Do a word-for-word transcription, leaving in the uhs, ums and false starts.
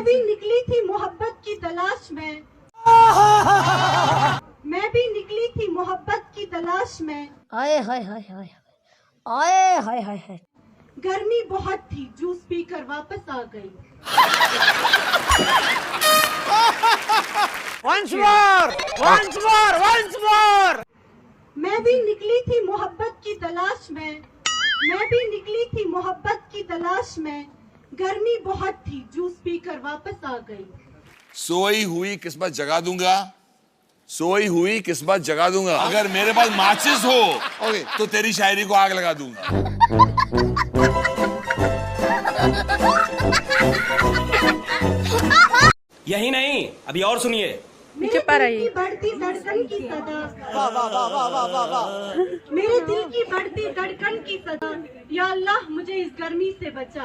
भी निकली थी मोहब्बत की तलाश में। मैं भी निकली थी मोहब्बत की तलाश में। आए हाय हाय हाय आए हाय हाय हाय गर्मी बहुत थी, जूस पीकर वापस आ गई। Once more, once more, once more. मैं भी निकली थी मोहब्बत की तलाश में। मैं भी निकली थी मोहब्बत की तलाश में। गर्मी बहुत थी, जूस पीकर वापस आ गई। सोई हुई किस्मत जगा दूंगा, सोई हुई किस्मत जगा दूंगा। अगर मेरे पास माचिस हो, तो तेरी शायरी को आग लगा दूंगा। यही नहीं, अभी और सुनिए। मेरे दिल की बढ़ती धड़कन की सदा। मेरे दिल की बढ़ती धड़कन की सदा। या अल्लाह, मुझे इस गर्मी से बचा।